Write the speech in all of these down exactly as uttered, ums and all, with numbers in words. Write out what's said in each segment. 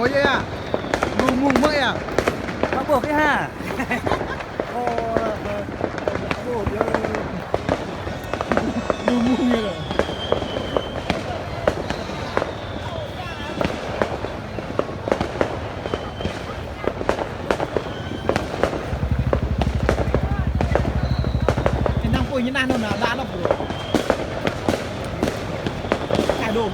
Ơ, yơh, yơh. Lu mơ̆ng mơ̆ yơh. Mă ƀuh kơ ha. Ơ, lu mơ̆ng yơh. Ơ, năng pui ñu nao nao nao, lă lăp bro. Kơ đôm.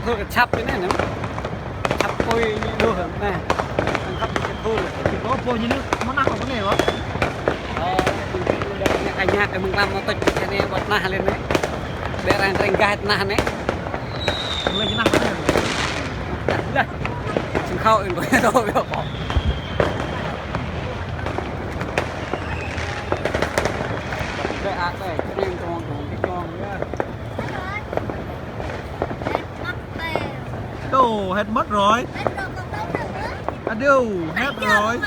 Thâo kơ čăp kơ anai anai. Čăp apui ñu đôč anai. Tơlơi čăp apui. Ơ, pô ñu anai, mơnah kơ anai, ơ? Ơ, ñu anai kơ mơ̆ng lăm mơ̆ tơčăp kơ anai, ƀơi tơnah lĕ anai. Đe arăng treng gah tơnah anai. Mơ̆ng lăm tơnah anai. Lah. Sing khâu in kơ anai đôč. Đe ăt đe, treng trong trong trong. Ơ, hết mất rồi. Ơ, hết rồi.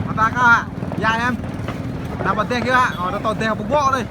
Mơta kơ, ya em. Nao pơ dêh kơ, ơ, nao tơ dêh pơgŏ dih.